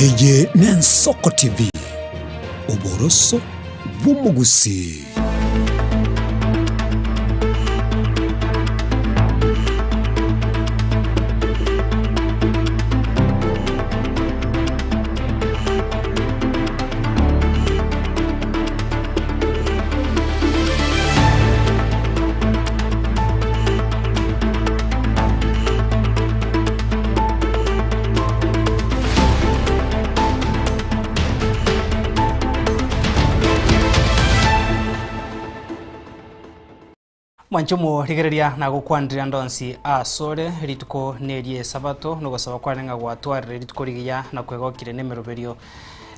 Eye n'Ensoko TV, oboroso bw'omogusii. Mwanche omorigereria nagokwanire ande onsi asore, rituko nerie Esabato, nogosaba kwane ng'a gwatwarire rituko rigiya na kwegokire nemeroberio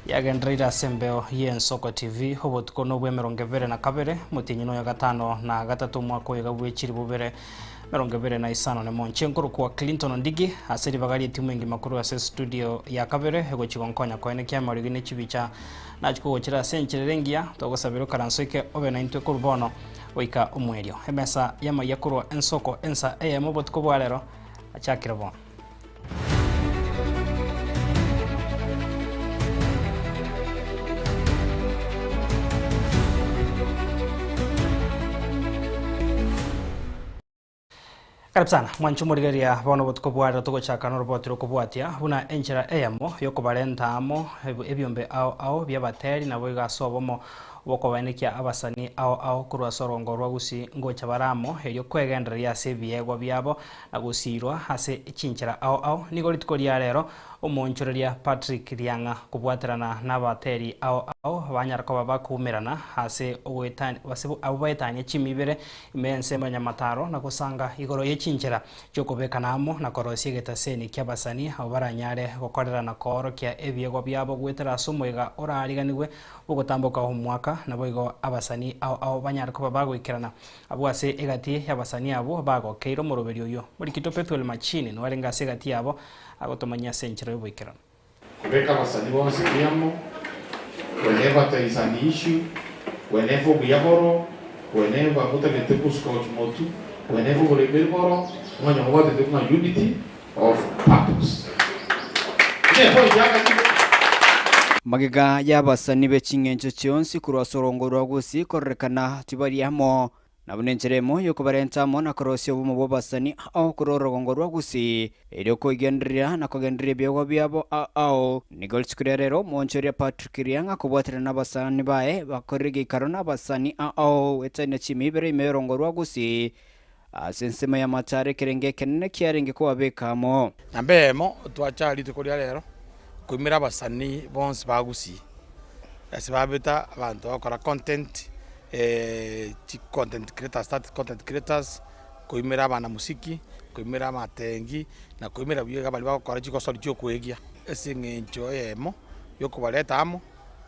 yagendereire ase embeo y'Ensoko TV, obotuko nobw'emerongo ebere na kabere, motienyi noyo gatano na gatato omwaka oyo iga bwe chilifu bibere merongo ebere na isano nemo. Inche nkorokwa Clinton Ondigi, ase ribaga ri'etimu engima korwa ase estudio ya kabere egochia gonkonya koenekia amariogi ne chibicha nachia kogochera ase enchera ere engiya, togosabera okaranso eke obe naintwe korwa bono goika omoerio. Emesa y'amayia korwa ensoko ensa eyemo obotuko bwa rero, achakire bono. Karibu sana mwanche omorigereria bono obotuko bwa rero togochaka noroboti rokobwatia buna enchera eyemo yokobarenta amo ebiombe ao ao biabateri naboigo ase obomo bokobaenekia abasani ao ao korwa ase orongo rwa Gusii ngocha bare amo erio kwegendereria ase ebiegwa biabo na gosiirwa ase chinchera ao ao. Nigo rituko ria rero omoonchoreria Patrick Riang'a kobwaterana nabateri ao ao banyara koba bakoumerana ase ogoetania ase abwo baetanie chimibere ime y'ensemo ya Nyamataro na gosanga igoro ye chinchera chi'okobekana amo na korosia egetaseni ki'abasani abwo baranyare gokorera na koorokia ebiegwa biabo goetera ase omoyega oraariganigwe bw'ogotamboka omwaka naboigo abasani ao ao banyare koba bagoikerana Abwo ase egati y'abasani abwo bagokeire omoroberio oyio, Morikito Pethuel Machini noarenge ase egati yabo, agotomanyia ase enchera y'oboikeranu. Kobeka abasani bonsi pi amo, whenever there is an issue, whenever obuya boro, whenever motagete gosuka gochia motu, whenever oboremeri boro, omanye mobwatete buna unity of purpose. Ne point ya gati. Magega y'abasani be ching'encho chionsi korwa ase orongo rwa Gusii kororekana tibari amo, nabo nenchera emo y'okobarenta amo na korosia obomo bw'abasani ao korwa orogongo rwa Gusii, erio koigendereria na kogendereria ebiegwa biabo ao ao. Nigo rituko ria rero omoonchoreria Patrick Riang'a kobwaterana nabasani baye bakorire egeikaro nabasani ao ao goetania chimibere ime y'orongo rwa Gusii Ase ensemo y'amataro ekerengo ekenene kiarenge kobabeka amo. Namba eyemo, twacha rituko ria rero koimera abasani bonsi ba Gusii, ase babeta abanto bagokora content, chi content creators that content creators, koimera abanamusiki, koimera amatengi, na koimera buya iga baria bagokora chigosori chia okoegia. Ase eng'encho eyemo ya okobareta amo.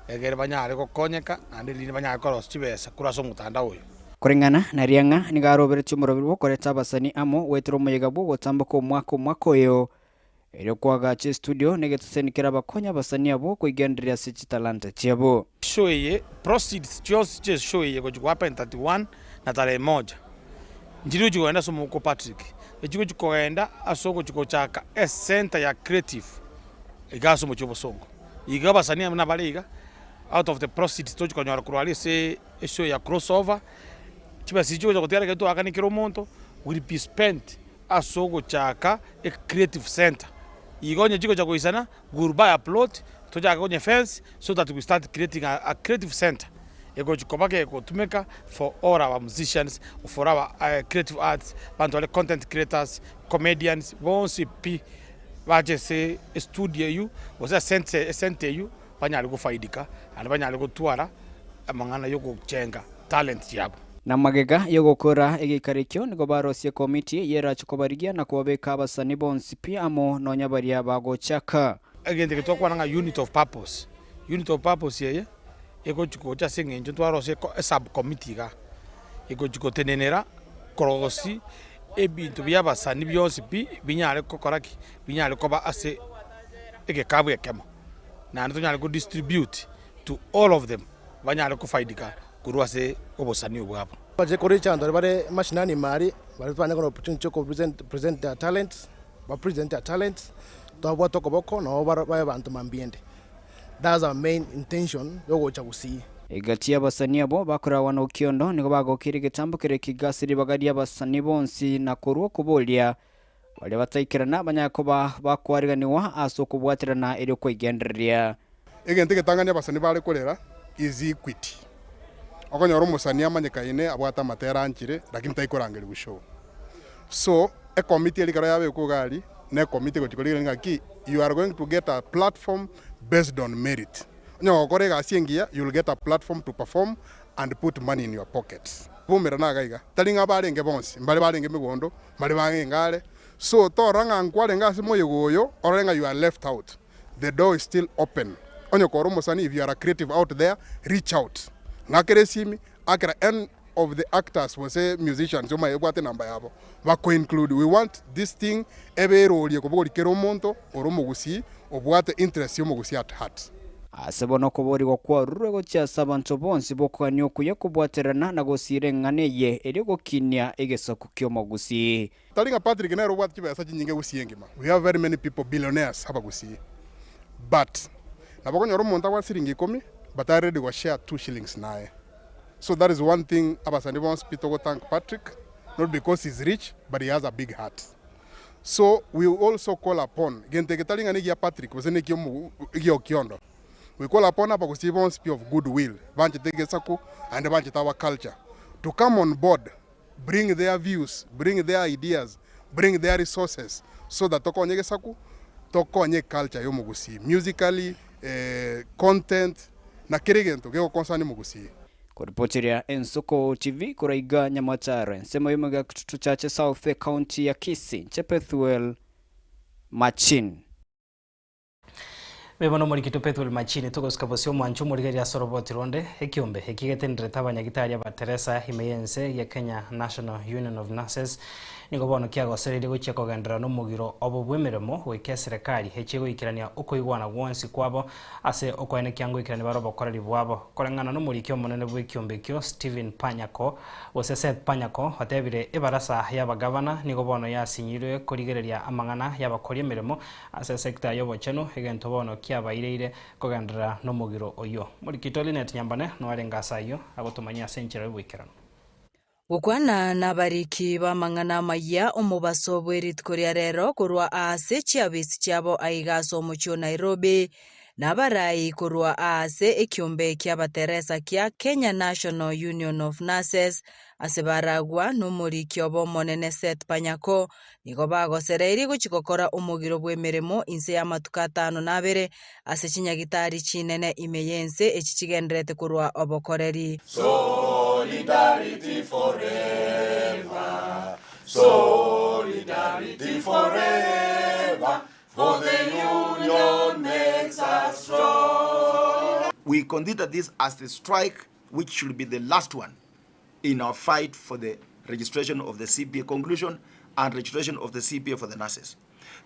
egere banyare gokonyeka, naende erinde banyare korosia chibesa korwa ase omotandao oyo. Koreng'ana na riang'a nigo aroberetie omoroberi bw'okoreta abasani amo goetera omoyega bw'ogotamboka omwaka omwaka oyo, erio koagacha estudio na egeteseni kerabakonye abasani abwo koigendereria ase chitalanta chiabo. Show eye, proceeds chionsi chie show eye gochia gohappen 31 na tarehe moja, nchiri gochia kogenda ase omogoko Patrick, echi gochia kogenda ase ogochia gochaka ecentre ya creative iga ase omochie o Bosongo. Iga abasani abwo nabare iga, out of the proceeds tochi konyora korwa aria ase eshow ya crossover, chibesa echi chigocha gotigara ekero twaakania kera omonto, will be spent ase ogochaka e creative centre. Igo onye chigocha goisana, we will buy a plot, tochake konye fence, so that we start creating a creative centre egochi koba kegotumeka for all our musicians, for our creative arts, abanto bare content creators, comedians, bonsi pi. Bache ase estudio eyio, gose ase ense esenta eyio, banyare gofaidika, naende banyare gotwara amang'ana y'ogochenga talent chiabo. Na magega y'ogokora egeikaro ekio nigo barosie ekomiti eyio erache kobarigia na kobabeka abasani bonsi pi amo nonya baria bagochaka. Egento eke twakwana ng'a unit of purpose, unit of purpose eye egochi gocha ase eng'encho ntwarosie esub committee igaa, egochi gotenenera korosia ebinto bia abasani bionsi pi, binyare gokora ki? Binyare koba ase egekabu ekemo, naende tonyare ko distribute to all of them, banyare kofaidika korwa ase obosani obwo bwabo. Bache kore echanto bare mashinani ime aria, baria tobanye konyora opportunity ya ko present present their talents, ba present their talents. Twabwate okoboko nabo babe abanto mambiende. That's our main intention yogocha Gusii. Egati y'abasani abwo bakoragwa nokiondo nigo bagokeire egetambo keria kiga ase ribaga ri'abasani bonsi na korwa okoboria baria bataikerana banyare koba bakoariganigwa ase okobwaterana erio kwaigendereria. Egento egetang'ani abasani bare korera is equity. Okonyora omosani amanyekaine abwate amatera anchire lakini taikorangerigwa show. So ekomiti eria ekero yabekwa iga aria, na ekomiti egochia korigereria ng'aki you are going to get a platform based on merit. Onye gokora egasi engiya you will get a platform to perform and put money in your pocket. Bomerana iga iga, tari ng'a barenge bonsi, mbare barenge megondo, mbare barenge are, so torora ng'a nkwarenge ase moyega oyo orore ng'a you are left out. The door is still open. Onye kore omosani if you are a creative out there, reach out. Ng'akere esimi, akera any of the actors gose musicians omaye obwate enamba yabo, bako include. We want this thing ebe erorie kobogoria kera omonto ore omogusii obwate interest ya omogusii at heart. Ase bono okoboorigwa kwarurwe gochia ase abanto bonsi b'okogania okuya kobwaterana na gosiira eng'ana eye erio gokinia egesaku ki'omogusii. Tari ng'a Patrick nere obwate chibesa chinyinge gusii engima, we have very many people billionaires abagusii but nabo okonyora omonto abwate siringi ikomi but are ready go share two shillings naye. So that is one thing abasani bonsi pi togo thank Patrick not because he is rich but he has a big heart. So we also call upon gento eke tari ng'a negia Patrick gose nekia omo egia Okiondo, we call upon abagusii bonsi pi of good will banchete egesaku naende banchete our culture to come on board bring their views, bring their ideas, bring their resources so that tokonye egesaku, tokonye eculture ya omogusii musically, content na kera egento gegoconcern omogusii. Koripoteria Ensoko TV korwa iga Nyamataro, ensemo y'omogaka Kitutu Chache South, Ekaunti ya Kisii, inche Pethuel Machin. Bebo nomorikito Pethuel Machini togosika bosio omwancho omorigereria ase oroboti ronde ekiombe eki getenderete abanyagitari aba Teresa ime y'ense ya Kenya National Union of Nurses nigo bono kiagosereirie gochia kogenderera nomogiro obo bw'emeremo goika eserekari echie goikerania okoigwana gwonsi kwabo ase okoenekia ngoikerania bare obokoreri bwabo koreng'ana nomoriki omonene bw'ekiombe ekio Stephen Panyako Gose Seth Panyako otebire ebarasa y'abagavana nigo bono yasinyirwe korigereria amang'ana y'abakori emeremo Ase esecta y'obochenu, egento bono kiabaireire kogenderera nomogiro oyio. Morikito Linet Nyambane noarenge ase ayio, agotomanyia ase enchera y'oboikeranu. Gokwana nabariki b'amang'ana amayia omobaso bwe rituko ria rero korwa aase chiabisi chiabo aiga ase omochie o Nairobi, na abarai korwa aase ekiombe ki'abateresa kia Kenya National Union of Nurses ase baragwa nomoriki obo omonene Seth Panyako Nigo bagosereirie gochia gokora omogiro bw'emeremo inse y'amatuko atano na abere ase chinyagitari chinene ime y'ense echi chigendererete korwa obokoreri. Solidarity forever, solidarity forever, for the union makes us strong. We consider this as the strike which should be the last one in our fight for the registration of the CPA conclusion and registration of the CPA for the nurses.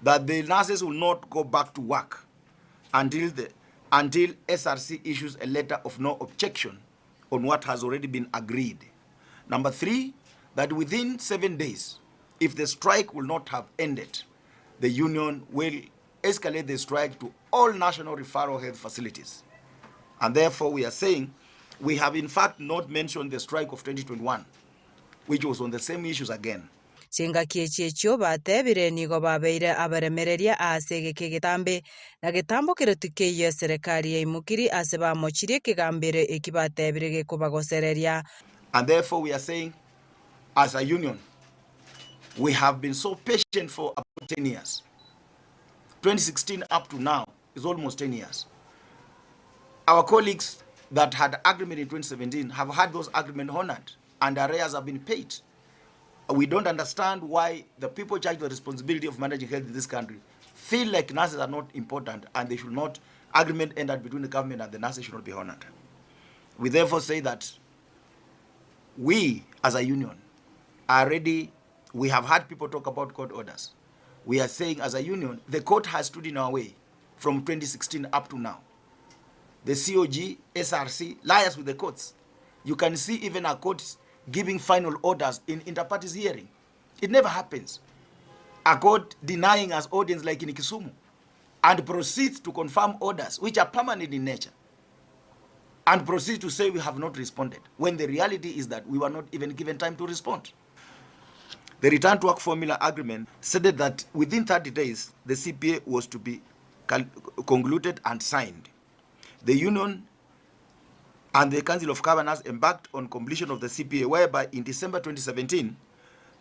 That the nurses will not go back to work until, the, until SRC issues a letter of no objection on what has already been agreed. Number three, that within seven days, if the strike will not have ended, the union will escalate the strike to all national referral health facilities. And therefore, we are saying we have in fact not mentioned the strike of 2021, which was on the same issues again. Chingaki echi echio batebire nigo babeire abaremereria aase egeka egetambe, na getambo keria tikeiyo eserekari yaimokirie ase bamochirie ekegambero eki batebire gekobagosereria. And therefore we are saying as a union we have been so patient for about 10 years. 2016 up to now is almost 10 years. Our colleagues that had agreement in 2017 have had those agreement honored and arrears have been paid. We don't understand why the people charged with the responsibility of managing health in this country feel like nurses are not important and they should not, agreement entered between the government and the nurses should not be honored. We therefore say that we as a union are ready. We have had people talk about court orders. We are saying as a union, the court has stood in our way from 2016 up to now. The COG, SRC, liars with the courts. You can see even a court giving final orders in inter-parties hearing. It never happens. A court denying us audience like in Kisumu. And proceeds to confirm orders which are permanent in nature and proceeds to say we have not responded when the reality is that we were not even given time to respond. The return to work formula agreement stated that within 30 days the CBA was to be concluded and signed. The union and the Council of Governors embarked on completion of the CBA whereby in December 2017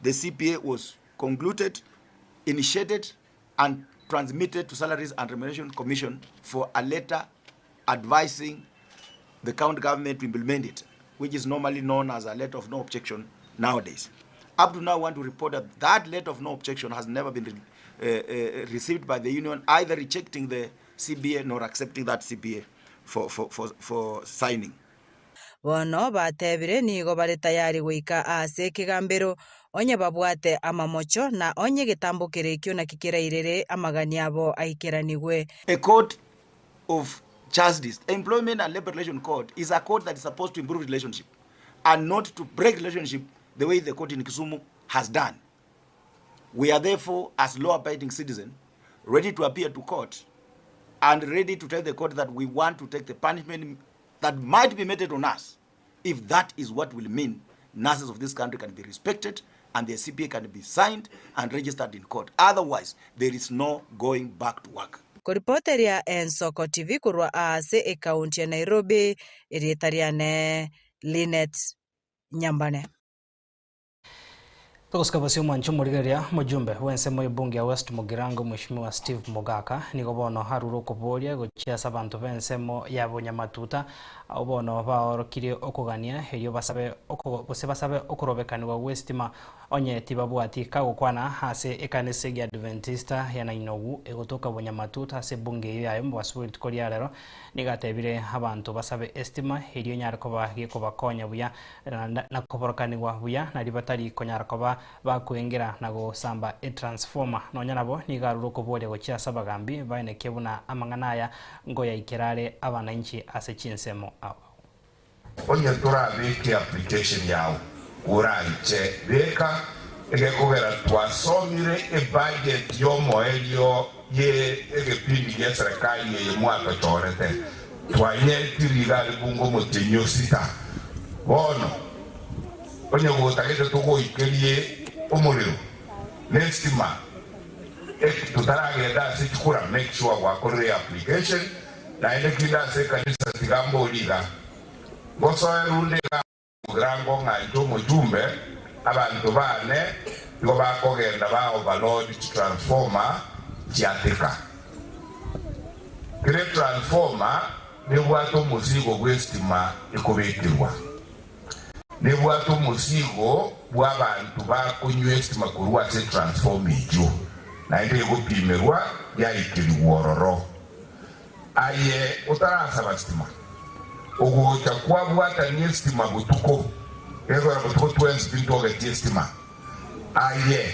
the CBA was concluded, initiated and transmitted to Salaries and Remuneration Commission for a letter advising the county government to implement it, which is normally known as a letter of no objection nowadays. Up to now, I want to report that that letter of no objection has never been received by the union, either rejecting the CBA nor accepting that CBA for, for, for, for signing. Bono batebire nigo bare tayari goika aase ekegambero, onye babwate amamocho, na onye egetambo kerekio naki kerairere amagani abo aikeranigwe. A court of justice, Employment and Labour Relation Court, is a court that is supposed to improve relationship and not to break relationship the way the court in Kisumu has done. We are therefore, as law-abiding citizens, ready to appear to court and ready to tell the court that we want to take the punishment that might be meted on us if that is what will mean nurses of this country can be respected and their CBA can be signed and registered in court. Otherwise, there is no going back to work. Koripoteria Ensoko TV korwa aase ekaunti ya Nairobi, erieta riane Linet Nyambane. Togosika bosio omwancho omorigereria omojumbe bw'ensemo y'ebunge ya West Mugirango Mweshimiwa Steve Mogaka nigo bono arure okoboria gochia ase abanto b'ensemo ya Bonyamatuta abwo bono baorokirie okogania erio basabe gose basabe okorobekanigwa gw'esitima onye tibabwati kagokwana ase ekanisa egiadventista ya Nainogu egotoka Bonyamatuta ase ebunge eyio yaye mobaso bw'erituko ria rero Nigo atebire abanto basabe estima erio enyare koba gekobakonya buya na koborokanigwa buya nario batari konyara koba bakoengera na gosamba etransformer. Nonya nabo nigo arure okoboria gochia ase abagambi baenekie buna amang'ana aya ngoyaikera are abanainchi ase chinsemo ao. Onye torabeke application yao oraiche beka egekogera twasomire ebudget yomoerio ye egepindi gia serikali eye mwatochorete twanyetiri iga aria bunge omotienyi o sita bono onye gotagete togoikerie omorero ne estima totaragenda ase chikura make sure gwakorire application naende kinde ase ekanisa tiga mbori iga ngosoe runde iga Mugirango ng'a inche omochumbe, abanto baane nigo bakogenda ba overload chitransformer chiateka. Kera etransformer nebwate omosigo bw'estima ekobekerwa. Nebwate omosigo bw'abanto bakonywa estima korwa ase etransformer eyio, naende egopimerwa yaikerigwa ororo. Aye otarasaba stima, ogocha kwabwatania estima botuko, gekogera botuko twensi tintwogetie estima. Aye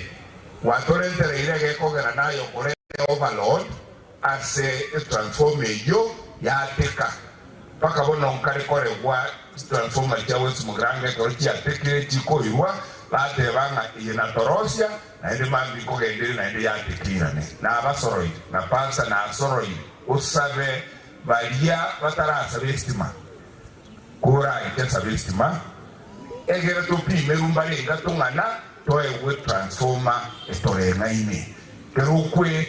gwatorentereire egekogera naye okorete overload ase etransformer eyio yateka. Mpaka bono nkare koregwa chitransformer chia West Mugirango ekero chiatekire chikoirwa, bateba ng'a eye natorosia naende mambia nkogenda ere naende yatekirane. Nabasoroire, na pastor nasoroire osabe baria batarasaba estima, koraike saba estima, egere topime mbarenga tong'ana toegwe transformer etoreng'aine. Kero okwe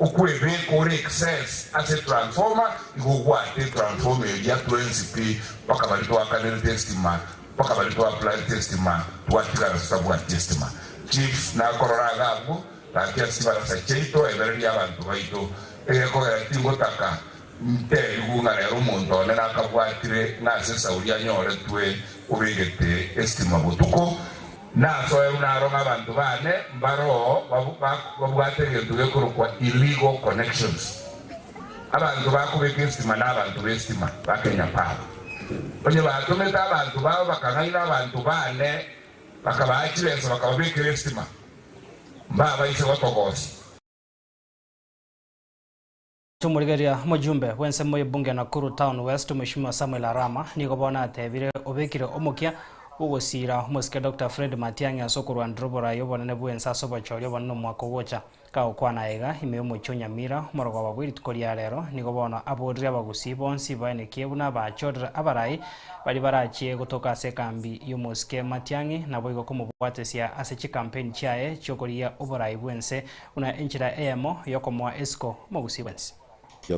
okwebeka ore excess ase transformer igo ogwate etransformer eria twensi pi mpaka baria twakanerete estima mpaka baria twa applyete estima twatigara totabwati estima. Chief nakorora iga abwo gaki ase chibarasa chiaito ebererie abanto baito egekogera tingotaka nterigwe ng'a rero omonto one nakabwatire ng'a ase esauri anyoretwe obegete estima botuko Nasoerwe naro ng'a abanto baane mbaroo babwate egento gekorokwa illegal connections. Abanto bakobeka estima na abanto b'estima ba Kenya Power. Onye batomete abanto babo bakang'aina abanto baane bakabaa chibesa bakababekera estima, mbabaise gotogosia. Omorigereria omojumbe bw'ensemo y'ebunge ya Nakuru Town West Mweshimiwa Samuel Arama nigo bono atebire obekire omokia bw'ogosiira omosike Doctor Fred Matiang'i ase okorwanera oborai obonene bw'ense ase obochori obonene omwaka ogocha. Kagokwana aiga ime y'omochie o Nyamira, omorogoba bwe rituko ria rero, nigo bono aborire abagusii bonsi baenekie buna bachorire abarai baria barachie gotoka ase ekambi y'omosike Matiang'i naboigo komobwatesia ase chikampeni chiaye chiokorigia oborai bw'ense buna enchera eyemo yokomoa esiko omogusii bwensi.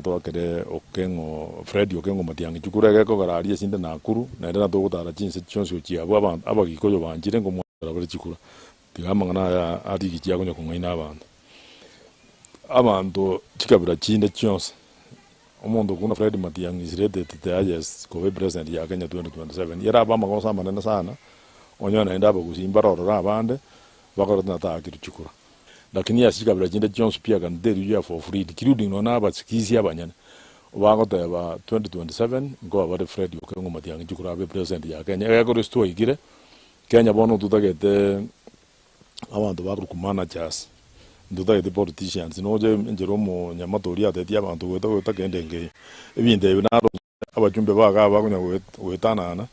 Twakere Okeng'o Fred Okeng'o Matiang'i chikura egekogera aria esinde Nakuru naende natogotara chinse chionsi gochia abwo abanto abagikoyo banchire nkomwakera bare chikura. Tiga amang'ana aya a rigichi akonya kong'aina abanto. Abanto chikabira chinde chionsi, omonto buna Fred Matiang'i is rated the highest koba epresident ya Kenya 2027, ere abe amagoso amanene sana, onyore naende abagusii mbarorore abande, bakorete na taakirwe chikura. Lakini ase chikabira chinde chionsi pi I can tell you you are for free including nonya na abasigisi abanyene, bagoteba 2027 nkoba bare Fred Okengo Matiang'i chikura abe epresident ya Kenya. Egekoro ase twaikire, Kenya bono totagete abanto bakorokwa managers, ntotagete politicians, noche enchera omonyamate oria atetie abanto goeta goeta kende nkeiyo. Ebinto ebi naro abachumbe bago aba bakonya goetanana,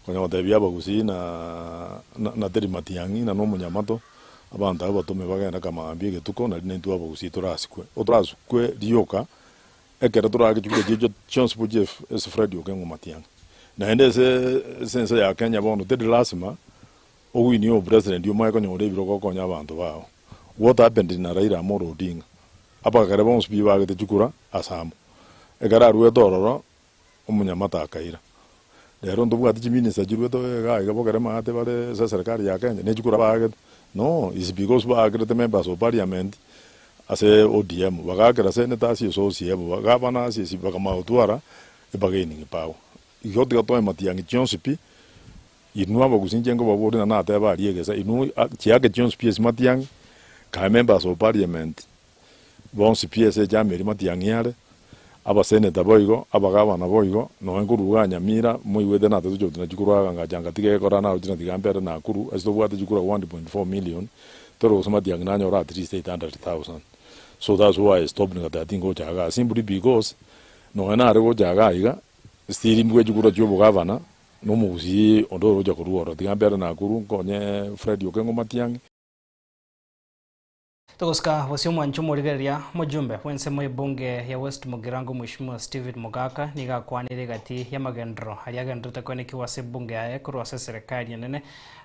konya gotebia abagusii na na teri matiang'i na nomonyamato, abanto abwo batome bagende kamambia egetuko nari naintwe abagusii torasikwe. Otorasikwe rioka, Ekero torake chikura chiaito chionsi gochia ase Fred Okengo Matiang'i. Naende ase ase ense ya Kenya bono teri lasima owinie obopresident omanye konyora ebirogo okonye abanto bao. What happened na Raila Amolo Odinga? Abagere bonsi pi baagete chikura ase amo. Ekero aruete ororo, omonyamate akaira. Rero ntobwati chiminister chiruete iga iga bogere maate bare ase eserekari ya Kenya, ne chikura baagete? No, is because baakerete members of parliament ase ODM, bagaakera senators ase OCM, governors ase bakamanya gotwara ebargaining power. Igo tiga toe matiang'i chionsi pi, inwe abagusii inche nkobaboria na nateba aria egesa, inwe chiake chionsi pi ase matiang'i, kae members of parliament bonsi pi ase echama eria matiang'i are, abaseneta boigo, abagavana boigo, nonya nkorwa igaa Nyamira, moigwete natete tochia gotuna chikura iga ngacha ngatiga egekora naroche na tiga mbere Nakuru, ase tobwate chikura 1.4 million, tore gose matiang'i nanyore at least 800,000. So that's why I stopped ngateba tingocha igaa simply because, nonya nare gocha igaa iga, still mbwe chikura chia obogavana, na omogusii onde orocha korwa ororo, tiga mbere Nakuru nkonye Fred Okengo Matiang'i. Togosika bosio omwancho omorigereria omojumbe bw'ensemo y'ebunge ya West Mugirango Mheshimiwa Stephen Mogaka nigo akwanire egati y'amagenderero aria agendererete koenekiwa ase ebunge yaye korwa ase eserekari enene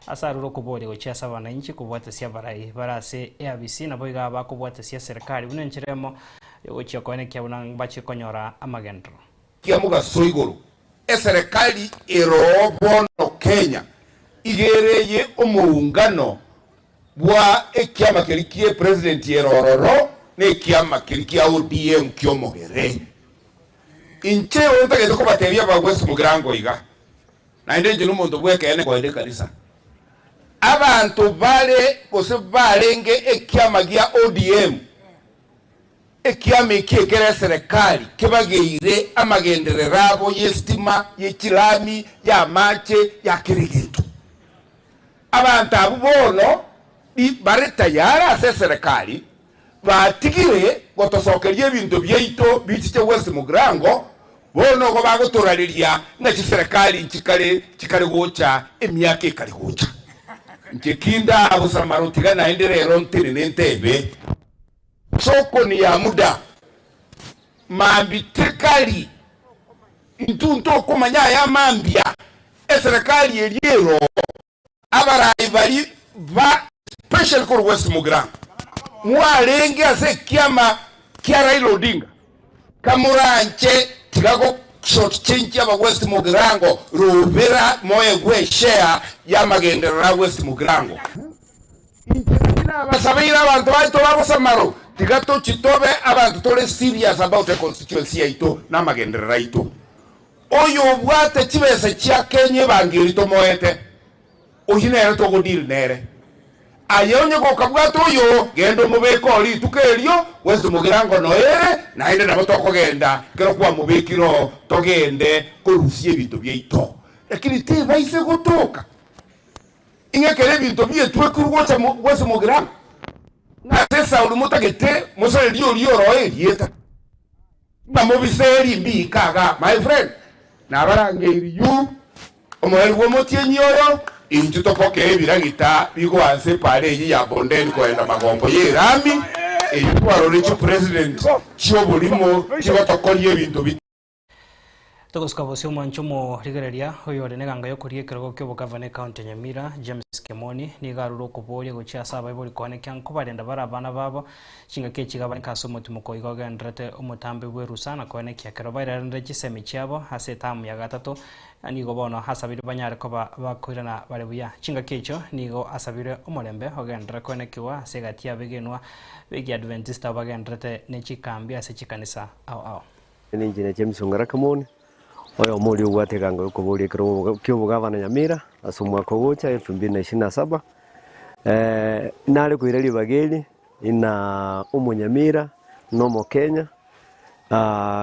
ase arure okoboria gochia ase abananchi kobwatesia abarai bare ase eabisi naboigo aba bakobwatesia eserekari buna enchera emo yogochia koenekia buna mbachie konyora amagenderero. Kia mogaso igoro, eserekari eroo bono Kenya iga ere eye omoungano Bwa ekiama keria kie president ere ororo na ekiama keria kia ODM kiomogere. Inche oyo ntagete kobatebia abagwesi mogirango iga, naende inche nomonto bw'ekeene nkoenda ekanisa. Abanto bare gose barenge ekiama gia ODM, ekiama eki ekere eserekari kebageire amagenderero abo y'estima, ye chilami, y'amache, ya kera egento. Abanto abwo bono bare tayari ase eserekari, batigire gotosokeria ebinto biaito bichiche West Mugirango, bono igo bagotorareria ng'a chiserekari nchikare chikare gocha emiaka ekare gocha. Inche ki ndagosamara tiga naende rero ntenene ntebe, Soko ni ya muda, mambi tekari, intwe ntokomanya aya mambia. Eserekari eria ero abarai baria ba especially korwa West Mugirango mwarenge ase ekiama kia Raila Odinga kamoranche tiga go short change aba West Mugirango rubera moegwe eshare ya amagenderero a West Mugirango. Inche naki nabasabeire abanto baito ba bosamaro tiga tochi tobe abanto tore serious about econstituency yaito na amagenderero aito. Oyo obwate chibesa chia Kenya ebangeri tomoete, oyio nere togo deal nere. Aye onye gokabwata oyo, genda omobeke oo rituko erio, West Mugirango noyo ere, naende nabo tokogenda ekero kwamobekire oo togende korusia ebinto biaito. Lakini tebaise gotoka ing'a ekero ebinto bietwekirwe gocha West Mugirango, ng'a ase esauri motagete mosarerie oria oroe erieta. Ng'a mobiseri mbiika iga my friend, nabarangeiri you omoerio bw'omotienyi oyo, intwe topokee ebiragita bigoansa epaara eyio ya bondeni koenda magongo y'erami. Eyio twarorire chipresident chi'oborimo chigotokoria ebinto bi. Togosuka bosio omwancho omorigereria oyore neganga yokoria ekerogo ki'obogavana ekaunti ya Nyamira, James Kemoni, nigo arure okoboria gochia ase abaibori koanekia nkobarenda bare abana babo chingaki echi iga ase omotimoko iga ogendererete omotambe bw'erusa na koanekia ekero bairarendire chisemi chiabo ase etamu ya gatato nigo bono asabire banyare koba bakoirana bare buya. Chingaki echio nigo asabire omorembe ogenderere koenekiwa ase egati y'abegenwa b'Ekiadventista abwo bagendererete ne chikambi ase chikanisa ao ao. Ninche na James Ong'ara Kamoni, oyomo oria obwate egango y'okoboria ekerogo ki'obogavana Nyamira ase omwaka ogocha elfu mbili na ishirini na saba. Nare koira ribaga eri ina omonyamira na omokenya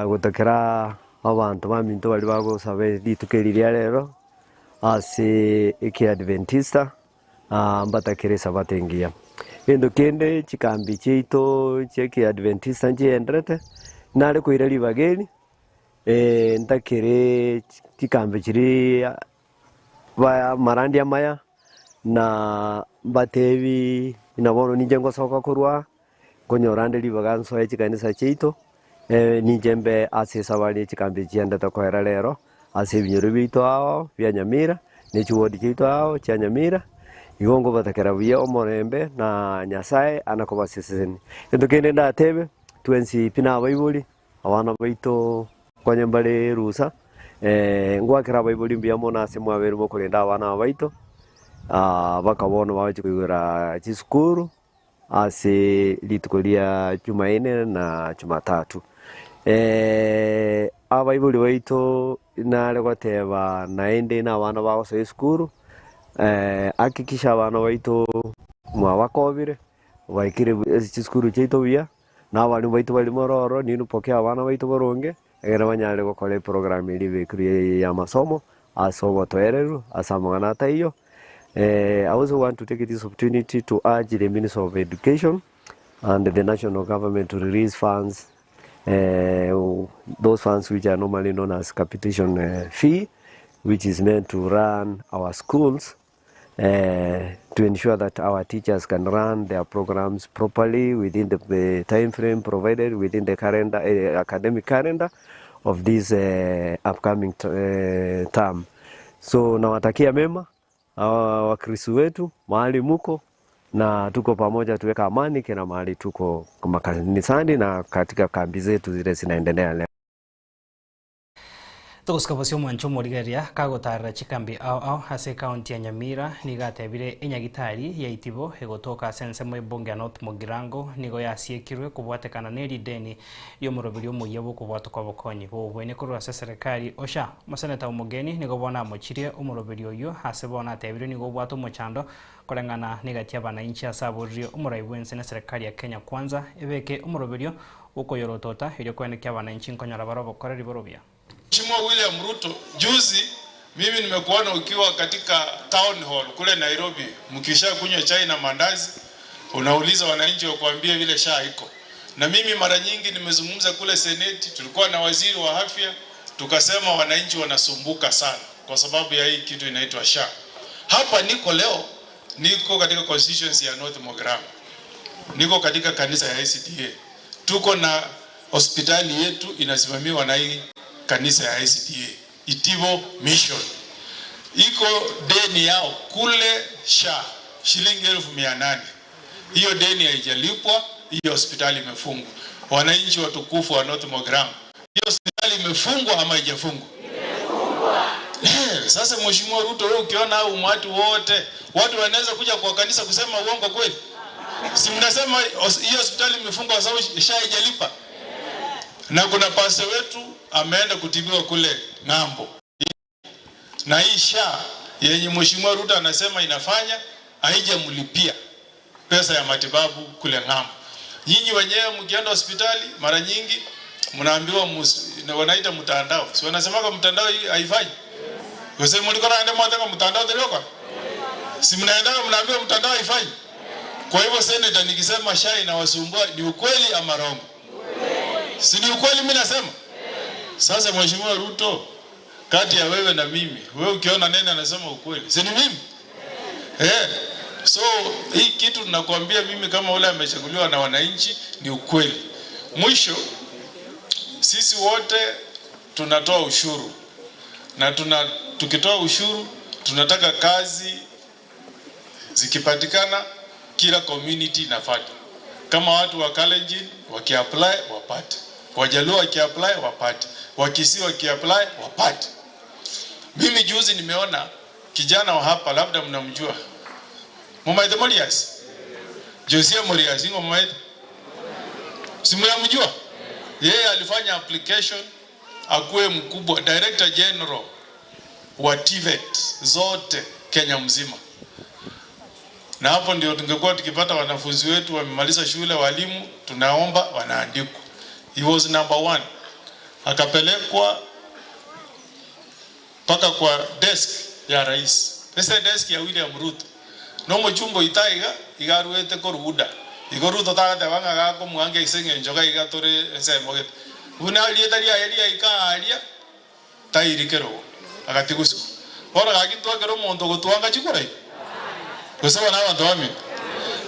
gotokera abanto baminto baria bagosaba rituko eri ria rero ase ekiadventista mbatakere esabato engiya. Gento kende chikambi chiaito chi'ekiadventista nchienderete, nare koira ribaga eri, ntakere chikambi chiria ba amarandia amaya, na mbatebi buna bono ninche ngosoka korwa aa, nkonyora nde ribaga nsoe chikanisa chiaito, ninche mbe ase esabari ye chikambi echi chiendete koera rero, ase ebinyoro biaito ao bia Nyamira, ne chiwodi chiaito ao chia Nyamira, igo nkobatakera buya omorembe na Nyasaye ana kobasesenia. Egento kende ndatebe, twensi pi nabaibori, abana baito nkonye mbare rusa, ngoakera abaibori mbuya mono ase mwabeire mokorenda abana aba baito, mpaka bono bagochia koigora chisukuru. Ase rituko ria Jumaine na Jumatatu. Abaibori baito nare goteba naende nabana bagosoa esukuru, hakikisha abana baito mwabakobire, baikire ase chisukuru chiaito buya, na abalimu baito bare mororo, ninwe pokea abana baito boronge, ekero banyare gokora eprogram eria ebekirwe ya amasomo ase obotoereru, ase amang'ana ataiyo. I also want to take this opportunity to urge the Minister of Education and the national government to release funds, those funds which are normally known as capitation fee, which is meant to run our schools to ensure that our teachers can run their programs properly within the, the time frame provided within the calendar, academic calendar of this upcoming term. So nawatakia mema Wakristo wetu mahali muko na tuko pamoja, tuweka amani kila mahali tuko makanisani na katika kambi zetu zile zinaendelea leo. Togosika bosio omwancho omorigereria kagotarera chikambi ao ao ase ekaunti ya Nyamira nigo atebire enyagitari ya Itibo egotoka ase ensemo ebunge ya North Mugirango nigo yasiekirwe kobwatekana ne rideni ri'omoroberi omoyia bw'okobwatwa kw'abokonyi b'obobweni korwa ase eserekari Osha. Omoseneta omogeni nigo bono amochirie omoroberi oyio ase bono atebirwe nigo obwate omochando koreng'ana negati y'abanainchi ase aboririe omorai bw'ense n'eserekari ya Kenya Kwanza ebeke omoroberio bw'okoyorotota erio koenekia abanainchi nkonyora bare obokoreri borobia. Mheshimiwa William Ruto, juzi mimi nimekuona ukiwa katika town hall kule Nairobi, mkisha kunywa chai na mandazi, unauliza wananchi wakuambie vile SHA iko. Na mimi mara nyingi nimezungumza kule Seneti, tulikuwa na waziri wa afya, tukasema wananchi wanasumbuka sana kwa sababu ya hii kitu inaitwa SHA. Hapa niko leo, niko katika constituency ya North Mogirango, niko katika kanisa ya SDA. Tuko na hospitali yetu inasimamiwa na hii kanisa ya SDA, Itibo Mission. Iko deni yao kule SHA shilingi 800,000. Hiyo deni haijalipwa, hiyo hospitali imefungwa. Wananchi watukufu wa North Mogirango, hiyo hospitali imefungwa ama haijafungwa? Sasa Mheshimiwa Ruto, wewe ukiona hao umati wote, watu wanaweza kuja kwa kanisa kusema uongo kweli? Si mnasema hiyo hospitali imefungwa kwa sababu SHA haijalipa? Na kuna pastor wetu ameenda kutibiwa kule ng'ambo. Na hii SHA yenye Mheshimiwa Ruto anasema inafanya haijamlipia pesa ya matibabu kule ng'ambo. Nyinyi wenyewe mkienda hospitali mara nyingi mnaambiwa wanaita mtandao. Si wanasemaga mtandao hii haifai? Kwa mlikuwa naenda mwataka mtandao tena? Si mnaenda mnaambiwa mtandao haifai? Kwa hivyo senator, nikisema SHA inawasumbua ni ukweli ama rongo? Si ni ukweli mimi nasema? Sasa Mheshimiwa Ruto, kati ya wewe na mimi, wewe ukiona nene anasema ukweli, si ni mimi? So hii kitu nakuambia mimi kama ule amechaguliwa na wananchi ni ukweli. Mwisho, sisi wote tunatoa ushuru na tuna, tukitoa ushuru tunataka kazi zikipatikana kila community inafata. Kama watu wa Kalenjin wakiapply wapate, Wajaluo wakiapply wapate, Wakisii wakiapply wapate. Mimi juzi nimeona kijana wa hapa, labda mnamjua, Mumaithe Morias, Josia Morias, ingo Mumaithe, si mnamjua? Yeye alifanya application akuwe mkubwa director general wa TVET zote Kenya mzima, na hapo ndio tungekuwa tukipata wanafunzi wetu wamemaliza shule, walimu tunaomba wanaandikwa. He was number one, akapelekwa mpaka kwa desk ya rais, ese desk ya William Ruto nomochumba oito iga iga aruete korwa UDA igo Ruto tagateba ng'a gakomwangia ase eng'encho iga iga tore ensemo gete buna rieta riaye riaika aria tairi kerogo agatiguswa. Bono gaki ntwakere omonto ogotwanga chikura iga gose bono abanto bamino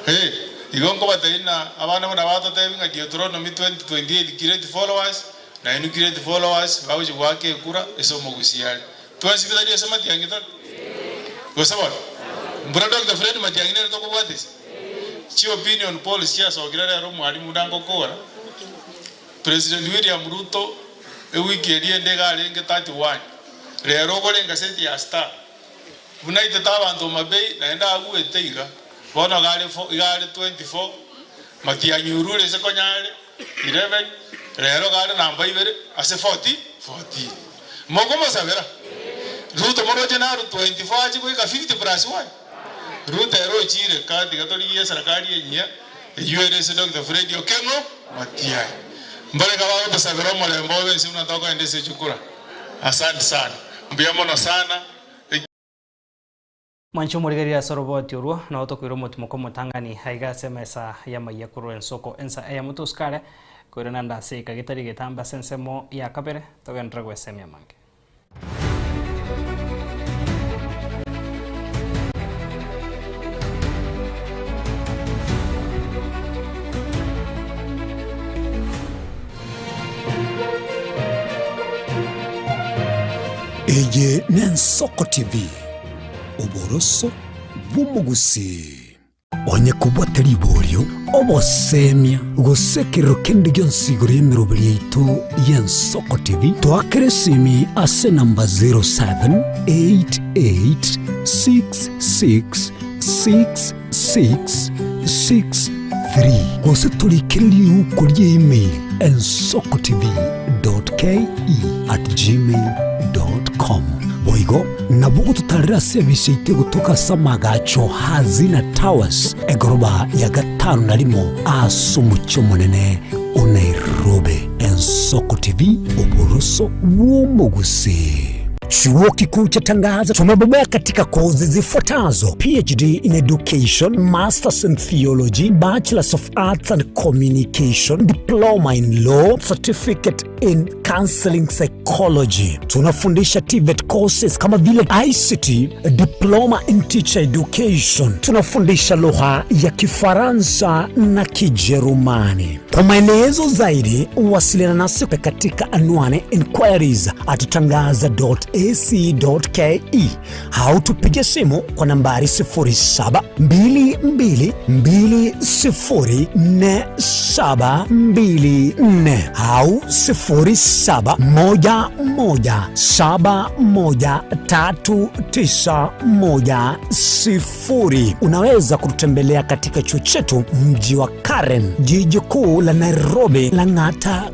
eh igo nkobatebia ng'a abana buna batotebia ng'a Deuteronomy 20:28 create followers nainwe create followers bagochia goaka ekura ase omogusii are. Twensi pi tari ase Matiang'i tore? Gose bono? Mbura Doctor Fred Matiang'i nere tokobwatisia? Chi opinion polls chiasokire rero omwalimu buna ngokora, President William Ruto ewiki eria ende iga arenge 31, rero ogore engaseti ya Star buna aitete abanto Homa Bay naende aguete iga, bono iga are iga are 24, Matiang'i orure ase konya are 11, rero iga are namba ibere ase 40 14. Mokomosabera Ruto moroche narwe 24 achie goika 50 plus 1? Ruto ere ochire ka tiga torigie eserekari enyia eyio ere ase Doctor Fred Okengo Matiang'i. Mbareka bagotosabera omorembe obe ense buna tokoenda ase echukura. Asante sana. Mbuya mono sana. Mwanche omorigereria ase oroboti orwo, nao tokoira omotimoko omotang'ani aiga ase emesa y'amayia korwa ensoko ensa eyemo tosikare koirana ande ase eka getari getambe ase ensemo ya kabere, togenderere gwesemia amange. Eye n'Ensoko TV, oboroso bw'omogusii. Onye kobwate riborio, obosemia, gose ekerero kende gionsi igoro y'emeroberi yaito y'Ensoko TV, toakere esimi ase enamba 0788666663 gose torikere riuko ria email ensokotv.ke@gmail.com. Boigo nabo ogototarera ase ebisa yaito egotoka ase amagacho Hazina Towers, egoroba ya gatano na rimo ase omochie omonene o Nairobi. Ensoko TV, oboroso bw'omogusii. Chuo Kikuu cha Tangaza tumebobea katika kozi zifuatazo: PhD in Education, Masters in Theology, Bachelors of Arts and Communication, Diploma in Law, Certificate in Counseling Psychology. Tunafundisha TVET courses kama vile ICT, Diploma in Teacher Education. Tunafundisha lugha ya Kifaransa na Kijerumani. Kwa maelezo zaidi, wasiliana nasi katika anwani inquiries at tangaza.ac.ke au tupige simu kwa nambari 0722204724 au 0711713910. Unaweza kututembelea katika chuo chetu mji wa Karen, jiji kuu la Nairobi, Lang'ata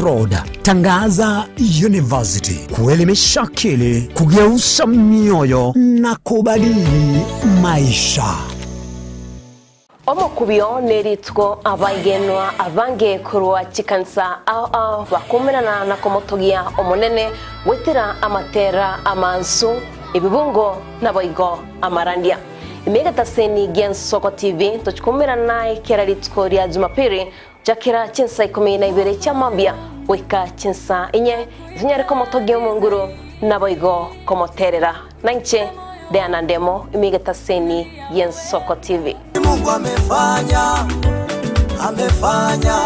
Road. Tangaza University, kuelimisha akili, kugeuza mioyo na kubadili maisha. Omokubio nerituko abaigenwa abange korwa chikanisa ao ao bakomerana na komotogia Omonene goetera amatera amansu, ebibungo naboigo amarandia. Ime egetaseni gi'Ensoko TV tochikomerana naye kera rituko ria Jumapiri Gochakera chinsa ikomi na ibere chia mambia goika chinsa inye, intonyare komotogia Omonguru, naboigo komoterera. Nainche Diana Ndemo, ime egetaseni y'Ensoko TV. Ni Mungu amefanya, amefanya,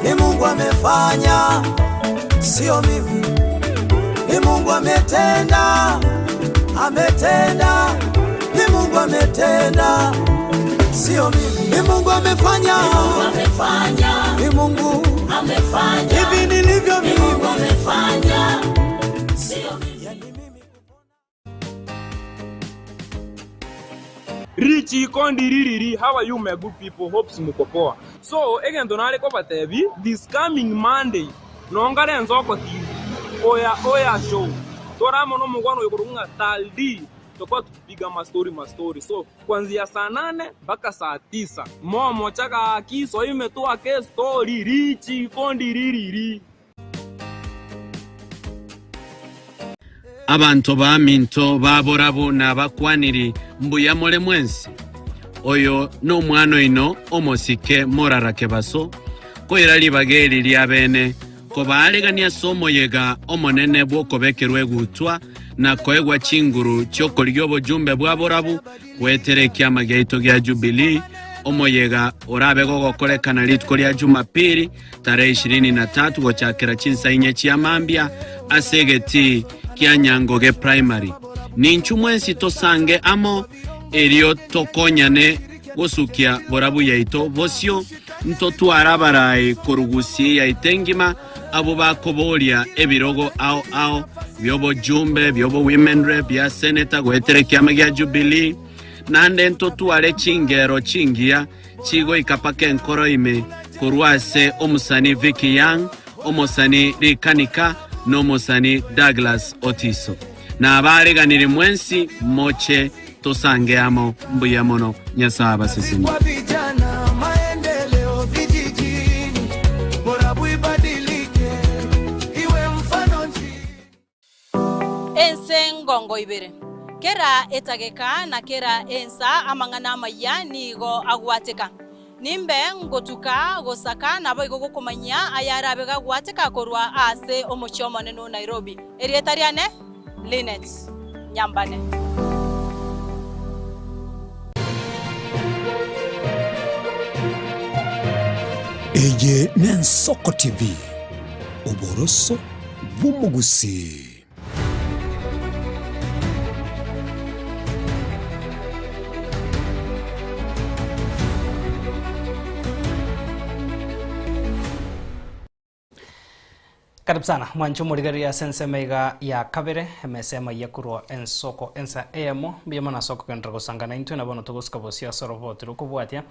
ni Mungu amefanya, sio mimi. Ni Mungu ametenda, ametenda, ni Mungu ametenda, sio mimi. Ni Mungu amefanya, ni Mungu amefanya, hivi nilivyo mimi, Mungu amefanya, sio mimi. Richiko ndiririri how are you my good people hopes muko poa so egento nare kobatebi this coming Monday nongare ensoko TV oya oya show tore amo nomogwano oyo okorokwa ng'a Tal-D tokoba tukipiga mastori mastori so kuanzia saa nane mpaka saa tisa momocha gaki soime twake estori richiko ndiririri. Abanto baminto ba borabu nabakwaniri, Mbuya more mwensi? Oyo nomwana oino omosike morara kebaso, koira ribaga eri ri'abeene, kobaaregania ase omoyega omonene bw'okobekerwa egutwa na koegwa chinguru chi'okorigia obojumbe bwa borabu goetera ekiama giaito gia Jubilee, omoyega orabe gogokorekana rituko ria Jumapili tarehe ishirini na tatu gochakera chinsa inye chia mambia ase egetii kia Nyangoge Primary. Ninchu mwensi tosange amo erio tokonyane gosukia borabu yaito bosio, ntotware abarai korwa gusii yaito engima abwo bakoboria ebirogo ao ao bi'obojumbe, bi'obowomenrep, bia seneta goetera ekiama gia Jubilee, naende ntotware chingero chingiya Chigoika paka enkoro ime korwa ase omosani Vicky Young, omosani Rikanika, na omosani Douglas Otiso. Nabaariganirie mwensi moche tosange amo. Mbuya mono. Nyasae abasesenie. Kwa vijana maendeleo vijijini, bora ibadilike iwe mfano nchini. Ense ngongo ibere. Kera etageka na kera ensa amang'ana amayia nigo agwateka. Nimbe ngotuka gosaka naboigo gokomanyia ayarabe gagwateka korwa ase omochie omonene o Nairobi. Erieta riane Linet Nyambane. Eye n'Ensoko TV, oboroso bw'omogusii. Karibu sana mwanche omorigereria ase ensemo iga ya kabere emesa emaiya korwa ensoko ensa eyemo mbuya mono ase okogenderera gosanga naintwe na bono togosuka bosio ase oroboti rokobwatia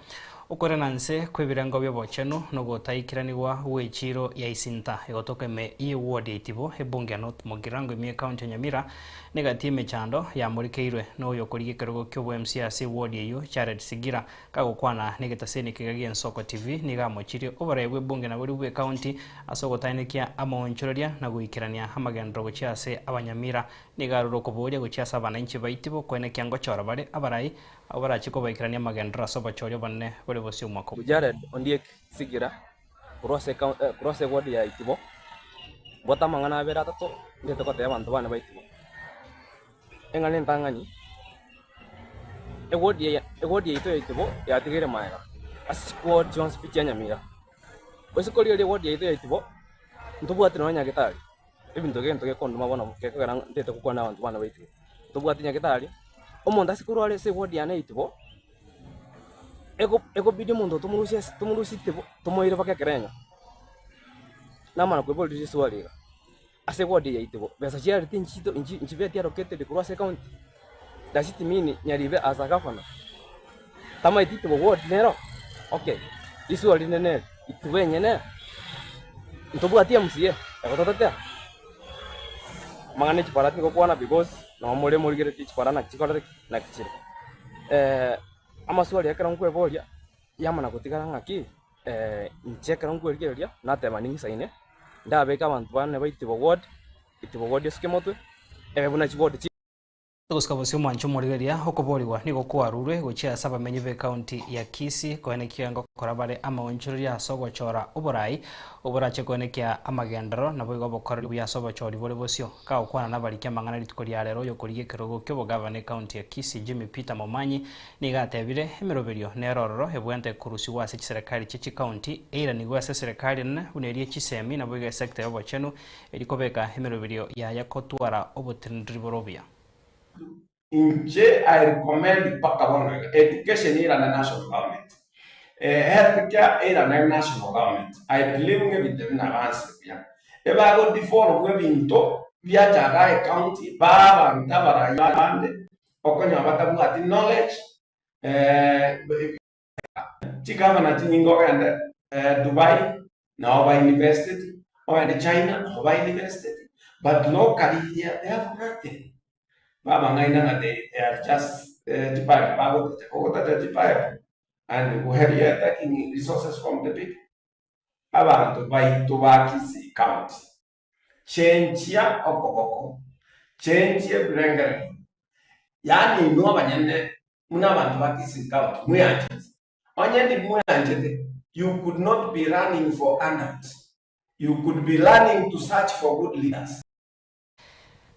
Okorena nse kw'ebirengo bi'obochenu nogotaikeranigwa gw'echiiro ya Isinta egotoka ime y'eward ya Itibo, ebunge ya North Mugirango ime y'ecounty ya Nyamira, negati y'emechando yamorikeirwe noyokorigia ekerogo ki'obo-MCA ase eward eyio Jared Sigira. Kagokwana negetaseni ekiga gi'Ensoko TV nigo amochirie oboraia bw'ebunge na boria bw'ecounty ase ogotaenekia amaonchoreria na goikerania amagenderero gochia ase Abanyamira. Nigo arure okoboria gochia ase abananchi ba Itibo koenekia ngochora bare abarai Abwo barachie kobaikerania amagenderero ase obochori obonene bore bosio omwaka obo. Jared Ondiek Sigira korwa ase korwa ase eward ya Itibo, mbwate amang'ana abere atato ndete gotebia abanto bane ba Itibo. Eng'ana entang'ani, eward eye eward yaito ya Itibo yatigaire magega ase chiward chionsi pi chia Nyamira. Gose korigereria eward yaito ya Itibo, ntobwati nonya nyagetari. Ebinto gento gekonduma bono gekogera ntete gokwana na abanto bane ba Itibo. Ntobwati nyagetari, omonto ase korwa are ase eward yane ya Itibo, ego egobidi omonto tomorusie ase tomorusie Itibo tomoire mpaka ekerenyo. Namana koiboria riswali iga, ase eward eye ya Itibo, besa chiareti nchito nchi nchibeti allocated korwa ase ecounty? Does it mean Nyaribe as a governor tamaeti Itibo ward nero? Okay, riswali rinde neri, Itibo enyene ntobwati MCA egototetea? Amang'ana echipara tingokwana because nabo more morigeretie chipara naki chikorete ki? Naki chire. Amaswali ekero nkweboria yamana gotigara ng'aki inche ekero nkwerigereria nateba ning'isaine ndabeke abanto bane ba Itibo ward, Itibo ward esuke motwe, ebe buna chiward chi. Gosika bosio omwancho omorigereria okoborigwa nigo kwarurwe gochia ase abamenyi b'ecounty ya Kisii koenekia ngokora bare amaonchoreria ase ogochora oborai oborache koenekia amagenderero naboigo obokoreri buya ase obochori bore bosio. Kagokwana nabariki amang'ana rituko ria rero oyokorigia ekerogo ki'obogavana ecounty ya Kisii Jimmy Peter Momanyi nigo atebire emeroberio nere ororo ebwente korusigwa ase chiserekari chie chicounty eiranigwe ase eserekari enene buna erie chisemi naboigo esector y'obochenu eri kobeka emeroberio yaye kotwara oboteneneri bore obuya. Inche I recommend mpaka bono iga, education eirane national government, health care eirane national government, I believe ng'a ebinto ebi nabansire buya. Ebago devolve ebinto biacha igaa ecounty, baa abanto abarai bande, okonyora batabwati knowledge, Chigavana chinyinge ogende Dubai nao ba invested, ogende China nao ba invested, but locally here they have nothing. Babang'aina ng'a they are just chipipe bagotacha, ogotacha chipipe and where you are taking resources from the people. Abanto baito ba Kisii county, chenchia okoboko, chenchia ebirengererio, yaani inwe abanyene buna abanto ba Kisii County mweanchete. Onye ndimweanchete, you could not be running for handout, you could be running to search for good leaders.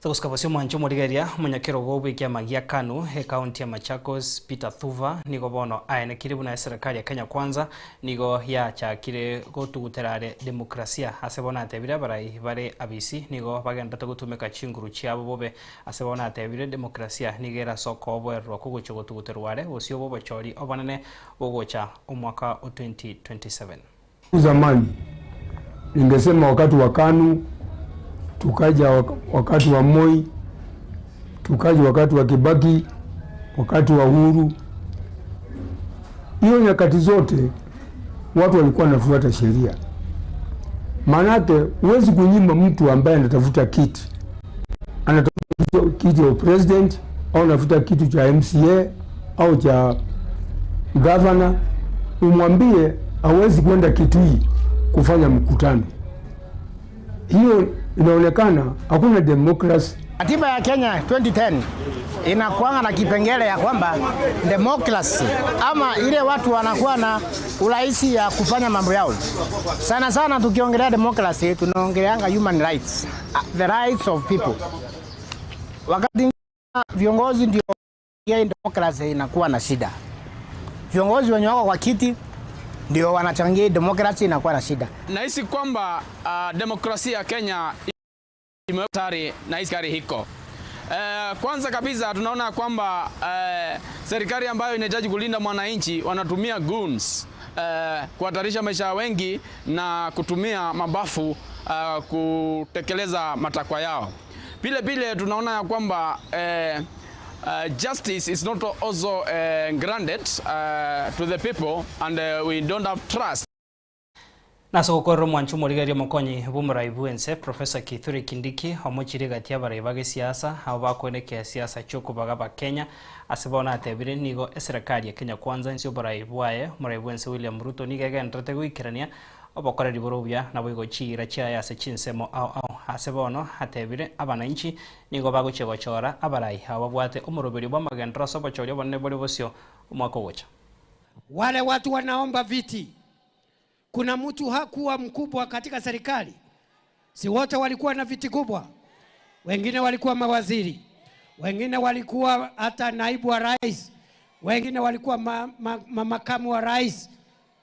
Togosika bosio omwancho omorigereria omonyakerogo bw'ekiama gia Kanu ekaunti ya Machakos Peter Thuva nigo bono aenekire buna eserekari ya Kenya Kwanza nigo yachakire gotugutera are demokrasia ase bono atebire abarai bare abisi nigo bagenderete gotumeka chinguru chiabo bobe Ase bono atebire, Demokrasia nigo ere ase okoboererwa kogochia gotuguterwa are bosio bw'obochori obonene bogocha omwaka o 2027. Zamani ningesema wakati wa Kanu, tukaja wakati wa Moi, tukaja wakati wa Kibaki, wakati wa Uhuru. Hiyo nyakati zote watu walikuwa wanafuata sheria. Maanake huwezi kunyima mtu ambaye anatafuta kiti, anatafuta kiti cha president au anatafuta kitu cha MCA au cha governor, umwambie hawezi kwenda Kitui kufanya mkutano. Hiyo inaonekana hakuna demokrasi. Katiba ya Kenya 2010 inakuanga na kipengele ya kwamba democracy ama ile watu wanakuwa na urahisi ya kufanya mambo yao. Sana sana tukiongelea democracy tunaongeleanga human rights, the rights of people. Wakati viongozi ndio democracy inakuwa na shida. Viongozi wenye wako kwa kiti ndio wanachangia democracy inakuwa na shida. Nahisi kwamba demokrasia ya Kenya imewekwa na hii serikali hiko. Kwanza kabisa tunaona kwamba serikali ambayo inahitaji kulinda mwananchi wanatumia goons kuhatarisha maisha ya wengi na kutumia mabafu kutekeleza matakwa yao. Vile vile tunaona ya kwamba justice is not also granted to the people and we don't have trust. Nase ogokorera omwancho omorigereria omokonyi bw'omorai bw'ense Professor Kithure Kindiki omochire egati y'abarai ba gesiasa abo bakoenekia siasa chi'okobaga abakenya ase bono atebire nigo eserekari ya Kenya Kwanza inse y'oborai bwaye omorai bw'ense William Ruto nigo egendererete goikerania obokoreri bore obuya naboigo chiira chiaye ase chinsemo ao ao. Ase bono atebire abanainchi nigo bagochia gochora abarai abo babwate omoroberio bw'amagenderero ase obochori obonene bore bosio omwaka ogocha. Wale watu wanaomba viti, kuna mtu hakuwa mkubwa katika serikali? Si wote walikuwa na viti kubwa? Wengine walikuwa mawaziri, wengine walikuwa hata naibu wa rais, wengine walikuwa makamu wa rais.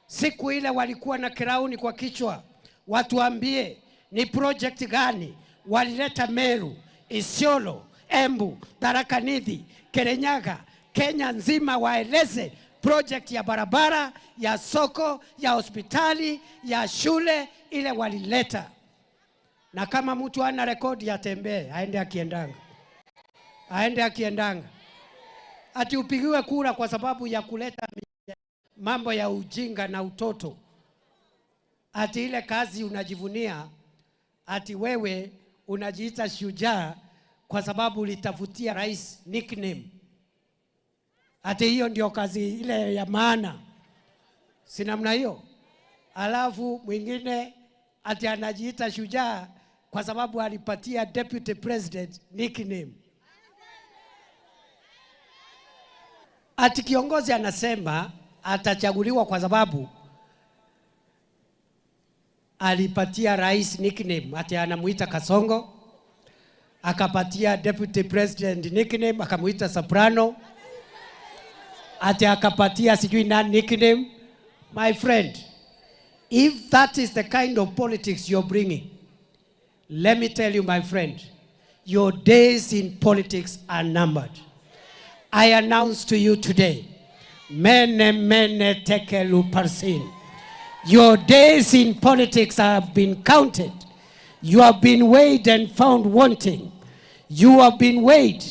Siku ile walikuwa na kirauni kwa kichwa. Watuambie ni project gani walileta Meru, Isiolo, Embu, Tharaka Nithi, Kirinyaga, Kenya nzima, waeleze project ya barabara, ya soko, ya hospitali, ya shule ile walileta. Na kama mtu ana rekodi atembee, aende akiendanga, aende akiendanga, ati upigiwe kura kwa sababu ya kuleta mambo ya ujinga na utoto, ati ile kazi unajivunia, ati wewe unajiita shujaa kwa sababu ulitafutia rais nickname, ati hiyo ndio kazi ile ya maana, si namna hiyo? Alafu mwingine ati anajiita shujaa kwa sababu alipatia deputy president nickname. Ati kiongozi anasema atachaguliwa kwa sababu alipatia rais nickname, ati anamuita Kasongo, akapatia deputy president nickname akamuita Soprano, ati akapatia sijui nani nickname. My friend, if that is the kind of politics you're bringing, let me tell you, my friend, your days in politics are numbered. I announce to you today, mene mene tekelu parsin. Your days in politics have been counted. You have been weighed and found wanting. You have been weighed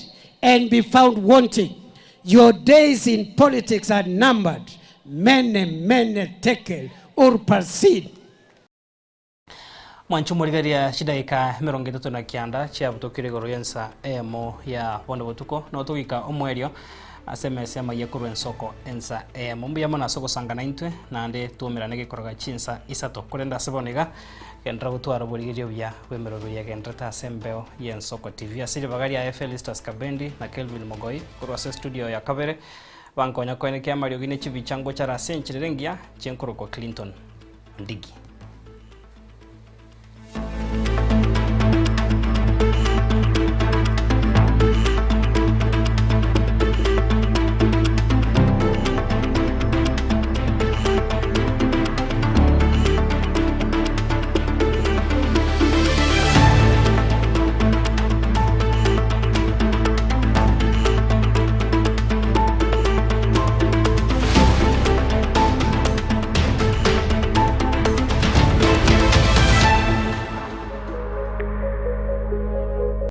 and be found wanting. Your days in politics are numbered. Mene mene tekel urparsin. Mwancho morigeria chidaika emerongo etato na kianda chiabutokire igoro y'ensa eyemo ya bono botuko notogika omwerio ase emesa amaiya korwa ensoko ensa eyemo mbuya mono ase ogosangana intwe naende twaumerane gekoroga chinsa isato korende ase bono iga genderera gotwara oborigerio buya bwa emeroberi egenderete ase embeo ya Ensoko TV. Ase ribaga riaye Felistus Kabendi na Kelvin Mogoi korwa ase estudio ya kabere bankonya koenekia amariogi ne chibicha ngochara ase enchera ere engiya chienkorokwa Clinton Ondigi.